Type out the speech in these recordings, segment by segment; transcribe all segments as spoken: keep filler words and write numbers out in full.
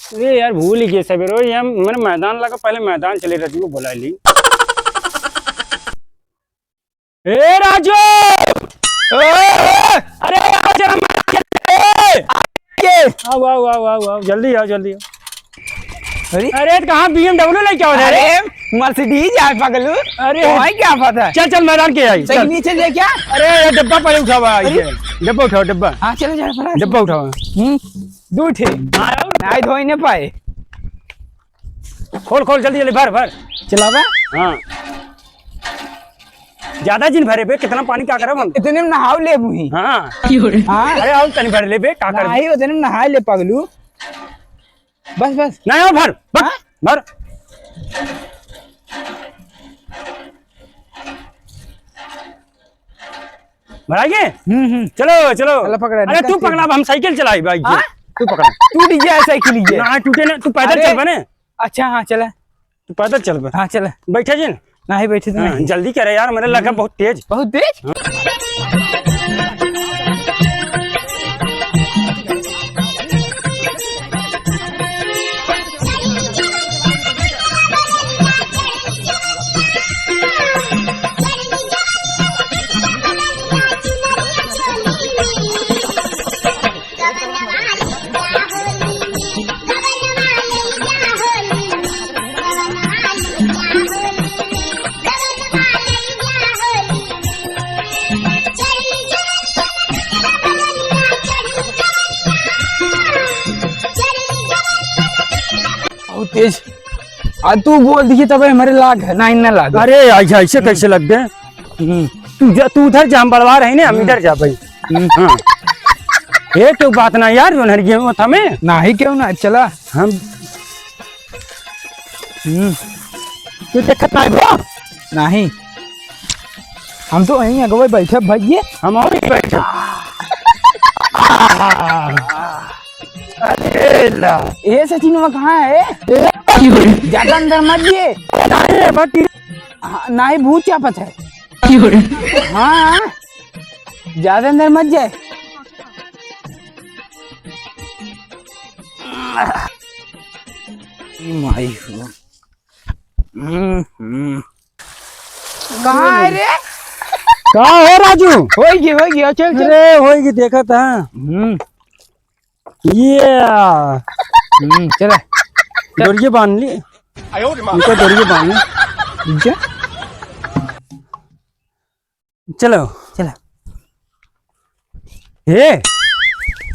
अरे यार, भूल ही गए सवेरे। ये हम, मैंने मैदान लगा, पहले मैदान चले, राजू को बुला ली। ए राजू! ए, ए! अरे आओ जरा, मैदान खेलते हैं। आओ, आओ, आओ, आओ, आओ, जल्दी आओ, जल्दी आओ। अरे? अरे, तो कहाँ B M W लेके आओ रे? अरे, Mercedes है पगलू। अरे। तो भाई क्या पता है? चल, चल, मैदान के आई, चल। नीचे ले क्या? अरे, ये डब्बा पहले उठावा, अरे? ये डब्बा उठाओ, डब्बा। हाँ, चलो, चलो, फटाफट। डब्बा उठाओ। हम्म, दू ठे। हाँ, और? नाई धोई ने पाए। खोल, खोल, जल्दी, जल्दी, भर, भर। चलावा? हाँ। ज्यादा जिन भरे बे, कितना पानी का करब हम? इतने में नहाव लेबू ही। हाँ। हाँ? अरे, और तनी भर ले बे, का करब? नहीं, उतने में नहा ले पगलू। बस, बस। नहीं, और भर, भर, हाँ? भर। भराइए? हम्म, हम्म। चलो, चलो। चलो, पकड़ा, अरे, निकल तू के। पकड़ा, अब हम साइकिल चलाई, बाइक से। हाँ? तू पकड़ा। टूट गया साइकिल ये। ना, टूटे ना, तू पैदल अरे। चल बने। अच्छा, हाँ, चला। तू पैदल चल बे। हाँ, चला। बैठे जी ना? नहीं, बैठे तो हाँ, नहीं। जल्दी करे यार, मेरे लगा हम्म। बहुत तेज। बहुत तेज? हाँ। बहुत तेज। आ तू बोल दिए तबे हमरे लाग है, ना, ना लाग। अरे, ऐसे, ऐसे कैसे लग गए? हम्म। तू जा, तू उधर जा, हम बड़वा रही ने, हम हम्म। इधर जा भाई। हम्म। हाँ। ये क्यों बात ना यार, जो नहर गए हो थमे। नाही क्यों ना, चला। हम हम्म। तू देखत नाही बा? नाही। हम तो यहीं अगवे बैठे भइये। हम और ही बैठे। अरे ला। ए सचिनवा कहाँ है? ए, ज्यादा अंदर मत जे। अरे बाटी। हाँ, नाही भूत चापत है। हाँ, ज्यादा अंदर मत जाए। माई हो। हम्म, हम्म। कहाँ है रे? का हो राजू? होई गई, होई गई, चल, चल। अरे, होई गई, देखा था। हम्म। ये। हम्म, चला। डोरिये बांध ली। आयो रे माँ। इनका डोरिये बांध ली। जा। चलो। चला। हे,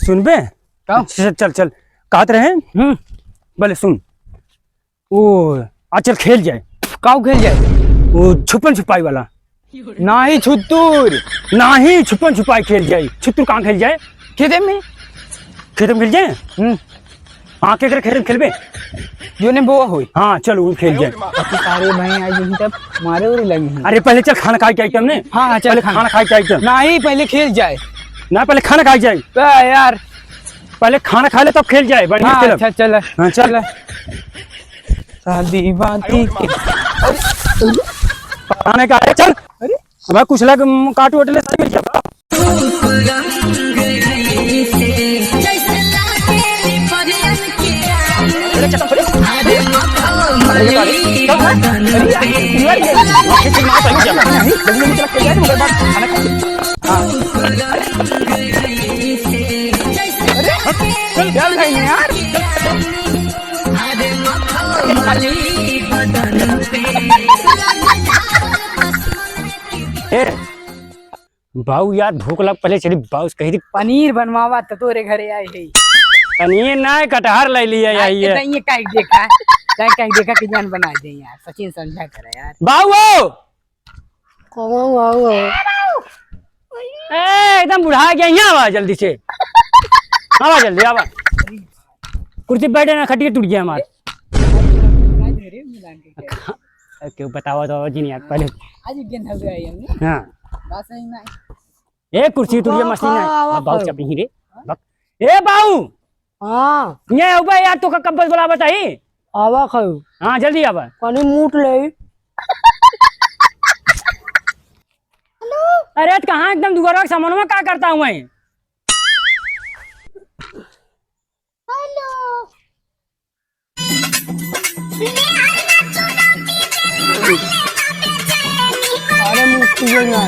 सुनबे? का? चल, चल, चल। कहत रहे? हम्म। बोले सुन। ओ, आ चल खेल जाए। काऊ खेल जाए? वो छुपन छुपाई वाला। नाही छुत्तूर। नाही छुपन छुपाई खेल जाए। छुत्तूर कहाँ खेल जाए? खेते में। खेते में खेल जाए? हम्म। हाँ, केकरे खेते में खेलबे? जो ने बोआ होई। हाँ, चल, वो खेल जाए। अति सारे भाई आज यहीं तब मारे उरे लगी हैं। अरे, पहले चल खाना खाए के आइटम ने। हाँ, हाँ, चल पहले खाना। खाना खाए के आइटम। नाही, पहले खेल जाए। ना, पहले खाना खाए जाए। बे यार। पहले खाना खा ले तब खेल जाए, बढ़िया हाँ, खेलब। अच्छा, चल। हाँ, चल। चल। शादी वादी के। खाने का है, चल। अरे। अब कुछ लग, काट वट ले, सही हो जाएगा। अरे, चल, चल, चल, यार। ए, बाऊ यार, भूख लग, पहले चली बाऊ से कही थी। पनीर बनवावा त तोरे घरे आए है। पनीर ना, कटहर ले लिया, हाँ, आई है। ये काहे देखा, काहे, काहे देखा कि जान बना दे यार, सचिन समझा करे यार। बाऊ हो! कौन बाऊ हो? ए, एकदम बुढ़ा गया, यहाँ आवा जल्दी से। आवा जल्दी, आवा। कुर्सी बैठे ना, खटिया टूट गया हमार। क्यों बतावा तो जी नहीं यार, पहले। आज गेंद हो गया ये हमने। हाँ। बस ही ना। ए, कुर्सी टूट गया, मस्ती ना। आवा, आवा, बाऊ खाओ। चप नहीं रे। ए, बाऊ। हाँ। ये उबे यार, तो का कब बोला बताई? आवा खाओ। हाँ, जल्दी आवा। पानी मूत ले। अरे, तो कहाँ एकदम दुआरा के सामने में का करता हूँ मैं? हेलो। अरे मुक्ति के ना।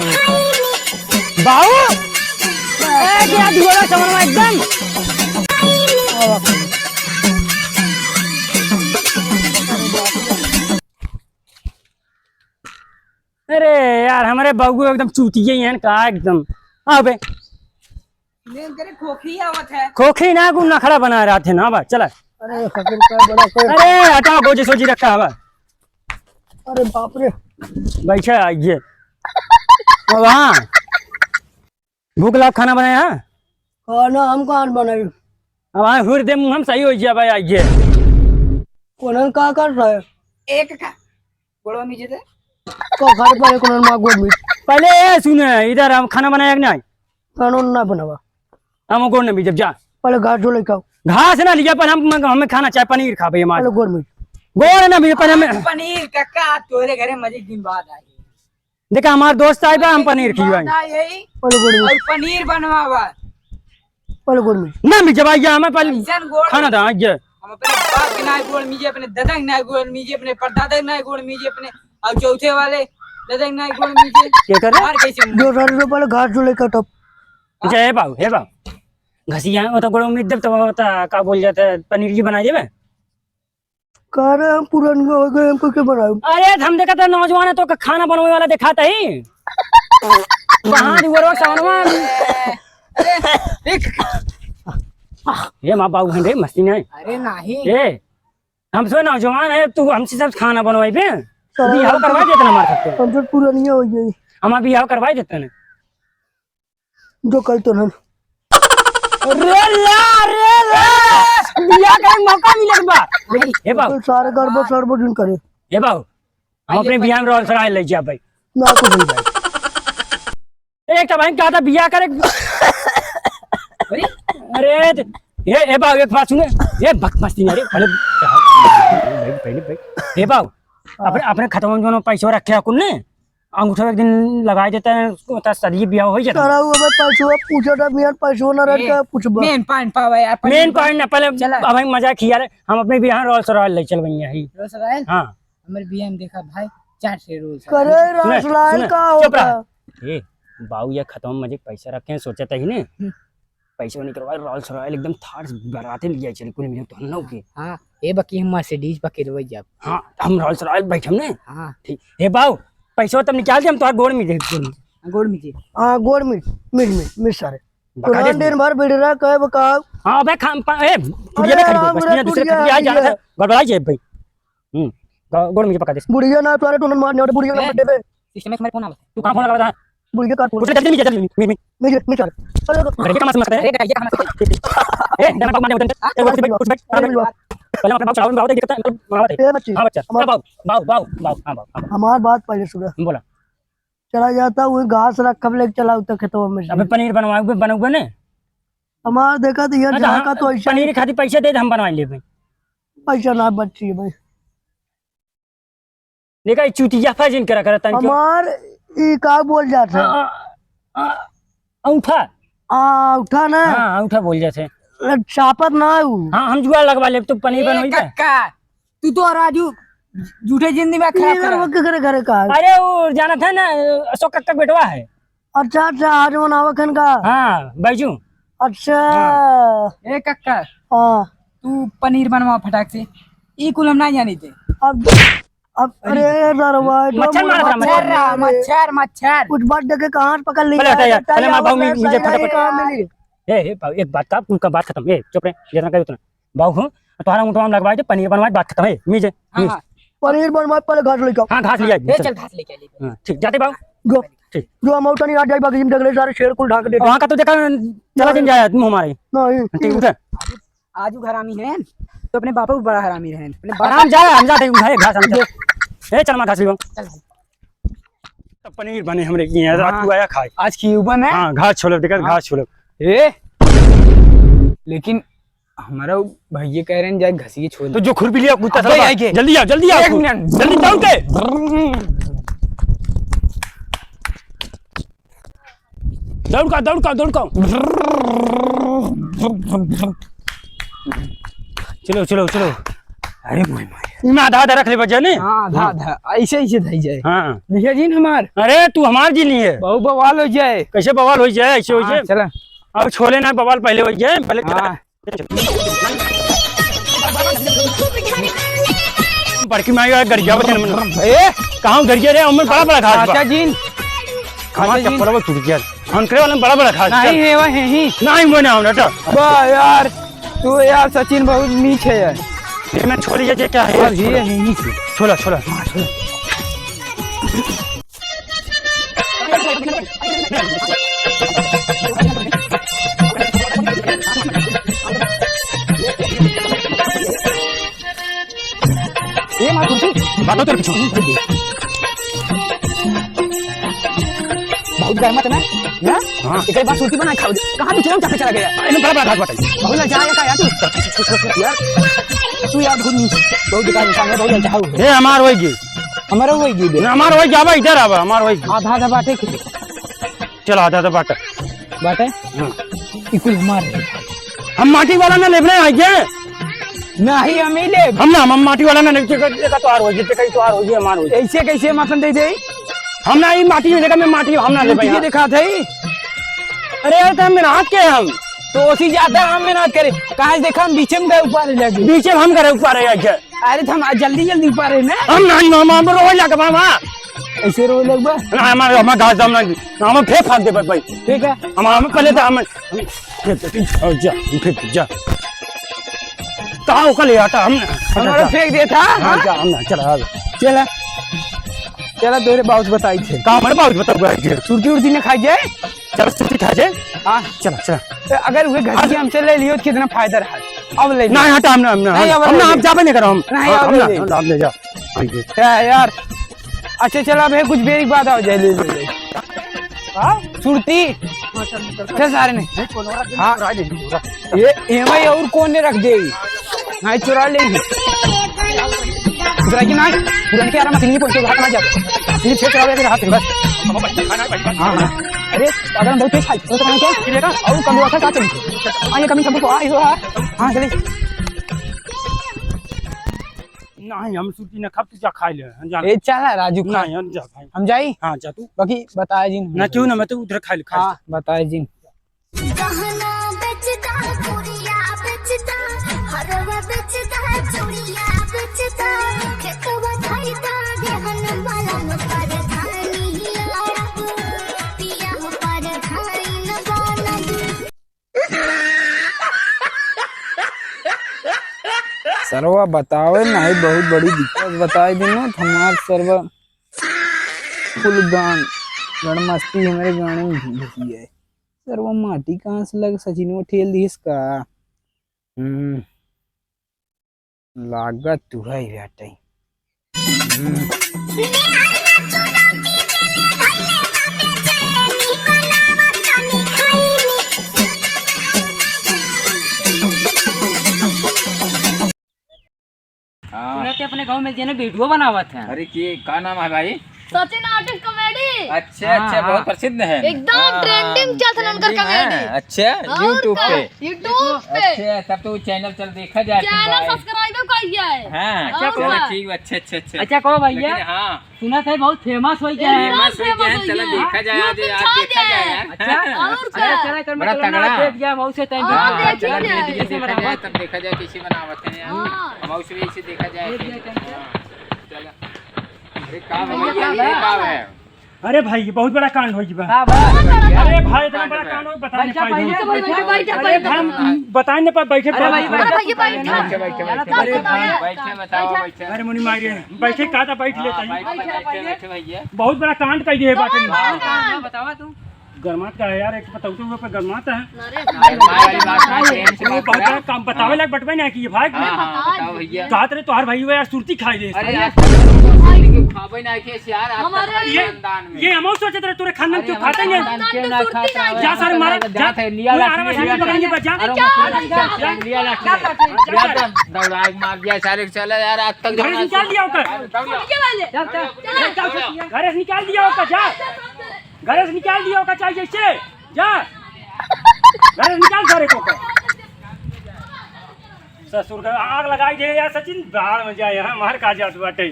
बाबू, ए, गिरा दुआरा समनवा एकदम। अरे यार, हमरे बउआ एकदम चूतिया ही हैं का एकदम। अबे। मेन करे खोखी आवत है। खोखी ना, कुल नखड़ा बना रहा थे ना, बा, चला। अरे फकीर का बड़ा कोई। अरे हटा, गोजी सोजी रखा हवा। अरे बाप रे। बैठे आइए। अब हाँ। भूख लाग खाना बनाया है? खाना हम कहाँ बनाई? अब हाँ, हुर दे मुँह हम सही हो गया भाई, आइए। कोनन का कर रहा है? एक का। गोड़वा मीजे दे। तो घर पर एक नंबर माँ गोड़ मीज। पहले ये सुने, इधर हम खाना बनाया कि नहीं? खाना ना बनावा। हम गोड़ न मीजब, जा। पहले घास जो लेके आओ। घास ना लिया, पर हम, हमें खाना चाहे, पनीर खाबे हमारे। पहले गोड़ मीज। गोड़ ना मीज, पर हमें पनीर कक्का तोरे घरे मजे दिन बाद आई। देखा, हमार दोस्त आए बा, हम पनीर खियाई। बात आई है। पहले गोड़ मीज। और पनीर बनवावा। पहले गोड़ मीज। ना मीज भाई, हमें पहले ऐसन गोड़ खाना था, ये। हम अपने बाप के नाई गोड़ मीजे, अपने दादा के नाई गोड़ मीजे, अपने परदादा के नाई गोड़ मीजे, अपने और चौथे वाले दादा के नाई गोड़ मीजे। के करे? मार कैसे मुँह? जो सारे से पहले घास जो लेकर टप। अच्छा, हे बाबू, हे बाबू। घसिया, वो तो गोड़ मीज देब, तो वो तो का बोल जाता है, पनीर जी बना देबे? कह रहे हम पुरनिया हो गए, हमको क्या बनाओ? अरे, हम देखा था नौजवान है, तो खाना बनवे वाला देखा था ही। कहाँ दुआरवा सामनवा? ये माँ बाबू हैं रे, मस्ती नहीं। अरे नहीं। ए, हम सो नौजवान है, तू हमसे सब खाना बनवाई बे? साला बिहाव करवा दे इतना मार सकते। हम तो पुरनिया हो गई। हमार बिहाव करवा देते हैं। जो कल तो ना। रे ला, रे ला। बियाह करे मौका मिले के बा। हे बाबू। तो सारे गड़बड़ सड़बड़ जिन करे। हे बाबू, हम अपने बियाह में Rolls Royce ले जा भाई। ना कुछ नहीं भाई। एक तो भाई कहा था बियाह करे। अरे? अरे, ए, ए बाबू, एक बात सुने। ए बकवास नहीं, अरे, पहले, पहले, पहले, पहले, हे बाबू, अपने, अपने खतवन जो पैसा रखे हैं कुल ने, अंगूठा एक दिन लगाए देता है, उसको बता, शादी ब्याह हो जाता है। साला वो अबे पैसवा पूछा था, मियाँ पैसवा ना रहे, ए, क्या पूछबा? मेन पॉइंट पावा यार, मेन पॉइंट ना, पहले चला। अब हम मजाक किया रे, हम अपने बिहार Rolls Royce ले चल भैया ही। Rolls Royce? हाँ। हमारे बिहार में देखा भाई, चार ठे Rolls Royce। करे सुने, Rolls Royce सुने, का चुप होता? रहा। ए, बाऊ या खतवन मजे पैसा रखे हैं, सोचा था ही ने। हम्म। पैसा निकलवाए, Rolls Royce एकदम थार से बराते लिया चली, कुल मिले तो हम लोग के। हाँ, ए बकी हम Mercedes पकड़वाई जाब। हाँ, हम Rolls Royce बैठम ने। हाँ। ठीक। हे बाऊ, पैसा तब निकाल दे, हम तोहार गोड़ में दे, गोड़ में। हाँ, गोड़ में, मिल, मिल, मिल सारे। बका दे दिन भर बिड़ रहा, कहे बकाओ। हाँ, अबे खाम पा, ए, कुड़िया अरे, बे खरीदे, आराम बस रे, ये दूसरे कुड़िया खरीदे, आ जा रहा है। गड़बड़ा जाए भाई। हम्म, गो-, गोड़ में पका दे। बुढ़िया ना, तोरे टोनन मारने वाले बुढ़िया ना ए, बड्डे पे। सिस्टम में तुम्हारे फोन आवत है। तू कहाँ फोन लगा रहा है? बुढ़िया का फोन। कुछ जल्दी नहीं, जल्दी नहीं, नहीं, नहीं। नहीं, नहीं, नहीं, चल। अरे, अरे, ये काम मत कर। अरे, ये काम मत कर। ए, इधर बाबू मारने होते हैं। ए, उठ बैठ, उठ बैठ। अरे, बाबू। पहले अपने बाबू चलाओ, बाबू देख सकता है, मतलब, बाबू देख। ए, बच्ची। हाँ, बच्चा। हमार हाँ, बाबू, बाबू, बाबू, बाबू, हाँ, बाबू, हाँ, बाबू। हमार बात पहले सुनो। बोला। चला जाता, वही घास रखब लेके चला उतर खेतवा में से। अबे पनीर बनवाओगे, बनोगे ने? हमार देखा तो यार, अच्छा, झाका हाँ, तो ऐसा पनीर खातिर पैसे दे दे, हम बनवा लेबे। पैसा ना बची भाई। देखा, ई चुतिया फा जिन करा करता है, क्यों? हमार ई का बोल जात है? आ, आ, आ, औंठा। आ, औंठा ना? हाँ, औंठा बोल जात है। चापत ना है उ। हाँ, हम जुआ लगवा लेब, तू पनीर ए, बनवाई बे? कक्का, तू तो राजू झूठे जिंदगी में खराब ये करा। वो के करे, करे का है? अरे, वो जाना था ना, अशोक कक्का के बेटवा है। अच्छा, अच्छा, आज मनावा खन का? हाँ, बैजू। अच्छा। हाँ। ए कक्का, हाँ। तू पनीर बनवा फटाक से। ई कुल हम ना जानी थे। अब, अब, अरे। अरे, सरवा, मच्छर मारा था, मच्छर। मच्छर रहा, मच्छर, मच्छर। कुछ बात देखे कहाँ से पकड़ लिया? पहले हटा यार, पहले हमारा भाव में, मुझे फटाफट। कहाँ मिली? ए, ए, भाव, एक बात का, उनका बात खत्म। ए, चुप रहे, जितना कहे उतना। बाबू, हाँ, तोहरा ऊँटवा में लगवाए दे, पनीर बनवाए, बात खत्म है, मीजे, हाँ, मीज। हाँ। पनीर बनवाए, पहले घास लेके आओ। हाँ, घास ले आइए, ए, चल। चल, घास लेके आ, लेके। हाँ, ठीक, जाते बाबू। जो। ठीक। जो हम उठा नहीं, आ जाए, बाकी जिम देख ले, सारे शेर कुल ढांक दे। वहाँ का तो देखा, चला जिम जाए, मुँह मारे। नहीं। ठीक, उठे। आजू, आजू हरामी है, तो अपने बापा को बड़ा हरामी रहे। अपने बाप आराम जा, हम जाते हैं, उठाए घास, हम जो। ए, चल, माँ, घास ले आओ। चल भाई। तब पनीर बने हमरे की यहाँ, रात हाँ। को आया खाए। आज की उबन है? हाँ, घास छोले, देखा, हाँ। घास छोले। ए, लेकिन हमारा उ भैया कह रहे हैं, जाए घसिए छोड़। तो जो खुरपी लिया, कुत्ता अबे साला, आई के। जल्दी आओ, जल्दी आओ। एक मिनट। जल्दी दौड़ के। दौड़ का, दौड़ का, दौड़ का। चलो, चलो, चलो। अरे मोए माई। इमा आधा आधा रख लेबे जाने। हाँ, आधा हाँ। आधा, ऐसे ऐसे धई जाए। हाँ। लिहे जिन हमार। अरे तू हमार जिन लिहे। बहुत बवाल होइ जाए। कैसे बवाल होइ जाए, ऐसे होइ हाँ, जाए? चला। अब छोले ना बवाल पहले होइ जाए, पहले चला। हाँ। बड़की माई का गरिया बचन मन। ए? कहाँ गरिया रे? उमन बड़ा बड़ा घास बा। चाचा जिन। हमार चाचा जिन। चप्पल वो टूट गया। अंकरे वाले में बड़ा बड़ा घास। नहीं है, वह है ही। नहीं, वो ना, ना, ना। वाह यार, तू यार सचिन बहुत नीच है यार। ये मैं छोड़ ये, ये क्या है? अब ये है ही। छोला, छोला। हाँ, छोला। ए माँ तुलसी, बात तो तेरे पीछे। बहुत गर्मा था ना? ना? हाँ। एक बार सुरती बना खाओ। कहाँ बिचरा में चापे चला गया? इन्हें बड़ा बड़ा घास बताइए। बहुत लजा आया का यार तू? यार, तू यार बहुत नीच, बहुत बेकार इंसान है, बहुत लजा हो। ए, हमार होई गी। हमारा होई गी बे। ना, हमार होई गी, आवा इधर आवा, हमार होई गी। आधा आधा बाटे के। चल, आधा आधा बाटा। बाटे? हाँ। ई कुल हमार है। हम माटी वाला ना लेबे ना, आइए। नहीं, हम ही लेब। हम ना, हम माटी वाला ना लेब, जेकर, जेकर तोहार होई, जेकर तोहार होई, हमार होई। ऐसे कैसे मतलब दे दे? हम ना, ई माटी में, जेकर में माटी, हम ना लेबे ये यार। दिखात है। अरे यार, तो हम मेहनत के हम। तो ओसी ज्यादा हम मेहनत करे। कहाँ से देखा हम बीचे में गए ऊपर लगे। बीचे में हम गए ऊपर है, आइए। अरे, तो हम जल्दी, जल्दी ऊपर है ना। हम ना, हम, हम रोवे लगे, मामा। ऐसे रोवे लगे बा? ना, हमारे, हमारे घास जाम ना, हम फेंक फांक दे, भाई। ठीक है। हम, हम पहले तो हम, हम, फेंक दे, जा, फेंक दे, जा। कहाँ ओका ले आता? हम, हमारा फेंक देता, हाँ, हाँ? जा, हम ना, चला, आ जा। चला। चला, तोरे बाउस बताई थे। का हमारे बाउस बताऊ, भाई जी? सुरती उरती ने खाई जाए? चल, सुरती खा जाए। हाँ। चला, चला। तो अगर उहे घसी हमसे ले लियो तो कितना फायदा रहा? अब ले लियो। नहीं, हटा, हम ना, हम ना, नहीं, अब हम ले ना, लियो। आप जाबे नहीं करो, हम। नहीं, हम, अब हम ले ना, लियो। हम ना, आप ले जा। ठीक है। क्या यार? अच्छा, चला, अब कुछ बेरी बाद आओ जाए, ले, ले, ले। हाँ? सुरती? हाँ, चल, चल, चल। चल, सारे नहीं। नहीं, कौन हो रहा? हाँ। चुरा ले, चुरा। ये, ये भाई और कौन ने रख दे? नहीं, चुरा ले। चुरा की ना, पुरान के यार, मशीन नहीं पहुंचे, हाथ ना जाओ। सिर्फ से चुरा ले, हाथ से बस। हाँ, हाँ। अरे, अगर हम बहुत तेज खाई, तो कहाँ क्या? और कम व्यवस्था क्या चली? हाँ, ये कमी सबको आ रही हो, हाँ। हाँ, चलिए। नहीं, हम सुरती ना खाब, तू जा खाई ले, हम जा। ए, चला राजू खा। नहीं, हम जा भाई। हम जाई? हाँ, जा तू। बाकी बताए जिन। ना, क्यों ना, मैं तो उधर खाई ले, खाई ले। हाँ, बताए जिन। गहना बेचता, चूड़िया बेचता, हरवा बेचता, चूड़िया बेचता, खेतवा धरता, गहन बलम परधानी अरब, पिया परधान बनब। सरवा बतावे नाही, बहुत बड़ी दिक्कत बताई दिनो, हमार सरवा फुल गान, गणमस्ती हमरे गाने में घुसी है। सरवा माटी कहाँ से लग, सचिनवा ठेल दिस का? हम्म, लागत तू है बेटे। हम्म। हाँ। सुना थे अपने गाँव में जेने वीडियो बनावत हैं। अरे के का नाम है भाई? सचिन आर्टिस्ट कॉमेडी। अच्छा, अच्छा, हाँ, बहुत हाँ। प्रसिद्ध है। एकदम हाँ, ट्रेंडिंग हाँ, चलत है उनकर ट्रेंडिंग है। कॉमेडी। अच्छा, और YouTube का? पे। YouTube पे। अच्छा, तब तो वो चैनल चल देखा जाए फिर चैनल भाई। सब्सक्राइब कर लिया है। हाँ, और चलो का? ठीक, अच्छा, अच्छा, अच्छा। अच्छा, कहो भैया, लेकिन हाँ। सुना था बहुत फेमस हो गया है। एकदम फेमस हो गया है, फेमस हो गया है। चलो देखा जाए, आज, YouTube आज छा देखा जाए गया है। यार। अच्छा। और का? चला, चला, कर बड़ा मतलब ना तगड़ा। देख गया, बहुत से टाइम हाँ, पे हाँ, देखा चला, जाए, देख, देख, देखा जाए, देखा जाए, तब देखा जाए कैसे बनावत हैं यार। हाँ। हम उसे भी इसे देखा जाए देख फिर। गया, देख गया। हाँ, चला। अरे का भैया, भैया, ये का का है? अरे भाई, ये बहुत बड़ा कांड हो गया। का बा? अरे भाई, इतना बड़ा कांड हो, बता नहीं बैठा पाई पहले, हम। बैठा, बैठा, अरे बैठा। भाई, हम बता नहीं पाए, बैठे अरे बात भाई, करो। बैठा, बैठा, बैठा। बैठे, बैठे, बैठे। अरे भाई, बैठे, बताओ, बैठा। बैठे। अरे मुनि मारी, बैठे का था, बैठ हाँ, लेता ही। बैठे, बैठे, बैठे भैया। बहुत बड़ा कांड कर दिए बाटे। हाँ, हाँ, बतावा तू। गरमात का है यार, एक तो बताओ तो ऊपर गरमात है। अरे भाई, भाई, बात ना change वो बात बहुत करा। बड़ा काम बतावे हाँ। लायक बटवे ना कि ये भाई। हाँ, हाँ, बताओ भैया। कहा तेरे तोहार भाई हुआ यार, सुरती खाई दे। अरे यार, खाबे ना के यार, आज तक हमारे ये, खानदान में। ये हम सोचत रहे तोरे खानदान अरे क्यों हमारे खाते हैं? खानदान क्यों ना खाता है? जा सारे मारा, जा। जात है, लिया पूरे लाठी आराम से है, लिया पकड़ के बजा। अरे क्या? जा, जा, जा, जा। लिया लाठी। जा, जा, जा। दौड़ा के मार दिया सारे, चला यार, आज तक घर से निकाल दिया होकर। दौड़ा। ये वाले। चल, चल। चल, चल, चल। घर से निकाल दिया होकर, जा। घर से निकाल दिया होकर, चाहिए से। जा। घर से निकाल सारे को। ससुर का आग लगाई दे यार सचिन, बाहर में जाए, यहाँ मार का जात बाटे।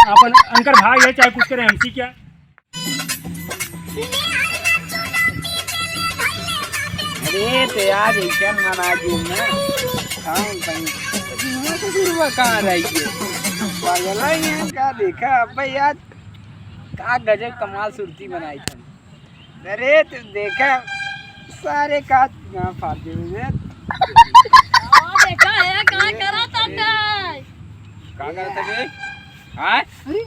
अपन अनकर भाई है, चाहे कुछ करे, हमसी क्या। अरे तो यार, ऐसा मना जी ना। कहाँ कहीं, ससुरवा कहाँ रही है? पागल है यहाँ, का देखा अब यार, का गजब कमाल सुरती बनाई था। अरे, तू देखा, सारे का यहाँ फाड़ दे रे। हाँ, देखा है, का करत हटे? का करत हटे? हाँ? अरे?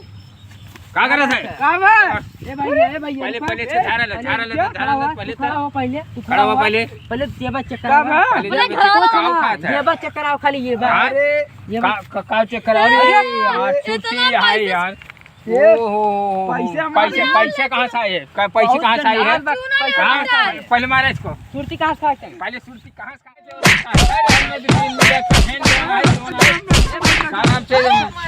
का करत है? का बा? ए भैया, ए भैया, पहले, ऊपर। पहले से झारा ले, पहले झारा ले, ऊपर झारा ले, खड़ा हुआ, पहले तू खड़ा तो। हुआ, पहले तू खड़ा खड़ा हुआ हुआ। पहले। पहले जेबा चेक का करावा। बा? पहले पहले जेबा चेक खड़ा करावा। हुआ। का खात है? जेबा चेक करावा खाली ये बा। हाँ? अरे, ये का, का, का चेक करावा? अरे, अरे, यार, इतना छुट्टी है पैसा। यार, ओहो, पैसा पैसे, मांगे। पैसे कहाँ से आए? का, पैसे बहुत कहाँ से आए हैं? जंजाल बा, पैसा हाँ, कहाँ से आए? पहले मारा इसको। सुरती कहाँ से आए? पहले सुरती कहाँ से आए? आराम से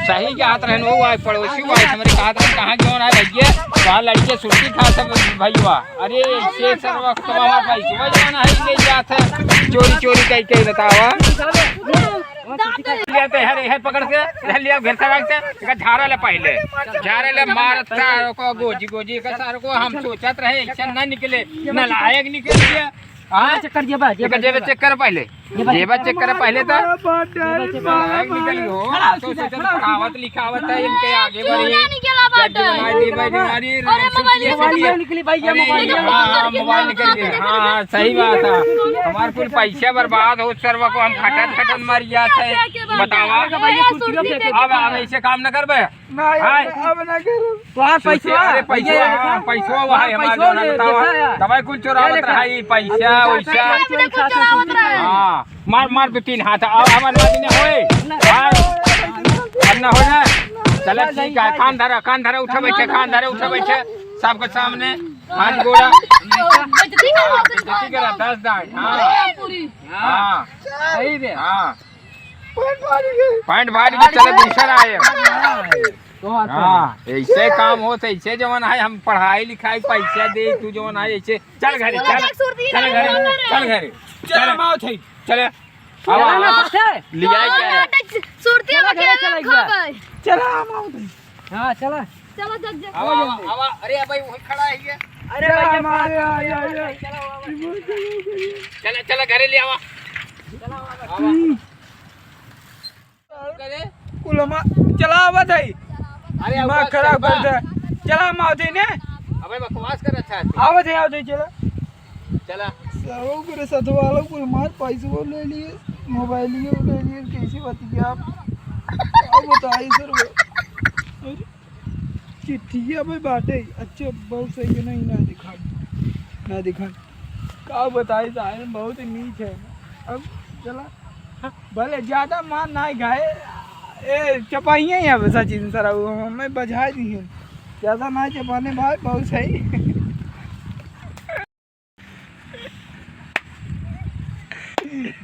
सही के हाथ रहन, वो आए, पड़ोसी वो आए, हमरे कहा था, "कहाँ जौन है भैया?" कहा, "लड़के सुरती कहाँ से भैया?" अरे, से सर वक्त तो हमारा पैसा जौन है, ले जात है, चोरी, चोरी कई, कई बतावा। लिया तो हर, हर पकड़ के, हर लिया घेर से रख दे, एका झारा ले पहले, झारा ले मारता सारों को, गोजी, गोजी का सारों को, हम सोचत रहे, ऐसा ना निकले, नालायक निकल गया। हाँ? चेक कर, जेबा, जेबा, एका जेबा जेबा। चेक कर पहले, जेबा जेबा चेक कर पहले तो। जेबा चेक कर। नालायक निकल गयो, खड़ा हो, तो सीधा, सोचत खड़ा हो, पढ़ावत लिखावत है, इनके आगे बढ़ी। चूना निकला बाटे। जज बनाई दी भाई, बीमारी अरे, मोबाइल निकली, मोबाइल निकली, भैया, अरे, मोबाइल निकली। हाँ, हाँ, मोबाइल निकल गया। हाँ, हाँ, सही बात है। हमार कुल पैसा बर्बाद हो, सरवा को हम खटत खटत मर जात है। बतावा। अब, अब ऐसे काम न करबे। नहीं, हाँ। अब, अब ना करो। तोहार सुरती, पैसवा, अरे, पैसवा, भैया, हाँ, पैसवा, वो है, हमार पैसवा जौन है, ले, बतावा। देखा है। दवाई कुल चोरावत देखा है। रहा है, पैसा, वैसा। चोरावत रहा है। हाँ, मार, मार दो तीन हाथ। अब, अब ना दिन होए। हाँ, अब ना हो ना। चला, ठीक है, कान धरा, कान धरा, उठा बैठे, कान धरा, उठा बैठे। सबके सामने। हाथ गोड़ा। बेइज्जती करत है। बेइज्जती करत, दस दाई, हाँ। पूरी। हाँ। सही बे। हाँ। पैंट फाड़ के चले, दूसरा आए। तो हाथ हाँ, ऐसे काम हो, तो ऐसे जवन है, हम पढ़ाई लिखाई पैसा दे, तू जवन है, ऐसे चल घरे, चल। चल घरे, चल घरे। चल, हम आओ थे। चले। चला ना साथे। लिया चला क्या? ना, सुरती चला में घरे खेलना चला एक बार। खूब है। चला, हम आओ थे। हाँ, चला। चला, जग, जग। आवा, आवा, आवा। अरे, भाई, वही खड़ा है ये। अरे, चला, भैया, हमारे बात आ, आ, आ, आ। चला, चला, घरे ले आवा। चला, आवा। हम्म। करे? कुल हमार चला आवत है। अरे, दिमाग आवाज खराब कर दे। चला, हम आवत है ने। अबे, बकवास कर, अच्छा है। आवत है, आवत है, चला। चला। सब ओकरे साथ वाला कुल हमार पैसो ले लिए, मोबाइलियो ले लिए, कैसी बात क्या? अब बताई सर वो। अरे, चिट्ठिया में बाटे। अच्छा, बहुत सही है, नहीं, ना दिखा, ना दिखा। का बताई साहब, बहुत नीच है। अब चला, भले ज्यादा मार ना खाए, ए, चपाइए हैं अब सचिन सर, अब हमें बजा दी है। ज्यादा ना चपाने भाई, बहुत सही।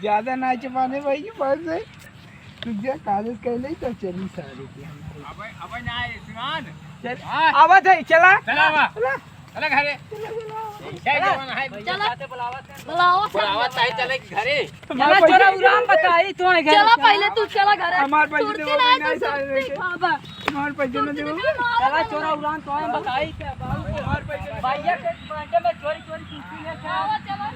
ज्यादा ना चपाने भाई, बस है। तू जा, कागज कह ले, तो चली सारे की हमारी। अबे, अबे ना, सुनान। चल, हाँ। आवत है, चला। चला, बा। चला। चला घरे। चला, चला। ऐसा ही जमाना है। चला। बुलावत है, चले घरे। चला, चला, उराम बताई, तू घरे चला, चला। पहले तू चला घरे। हमार पैसे सुरती देबो ना, नहीं, तो सारे सुरती के। खाबा। हमार पैसे ना सुरती देबो। ना, चला, चोरा उराम तो हम बताई के बाबू। हमार पैसे ना भैया के बर्थडे में चोरी चोरी कुर्सी लेके आवा, चला।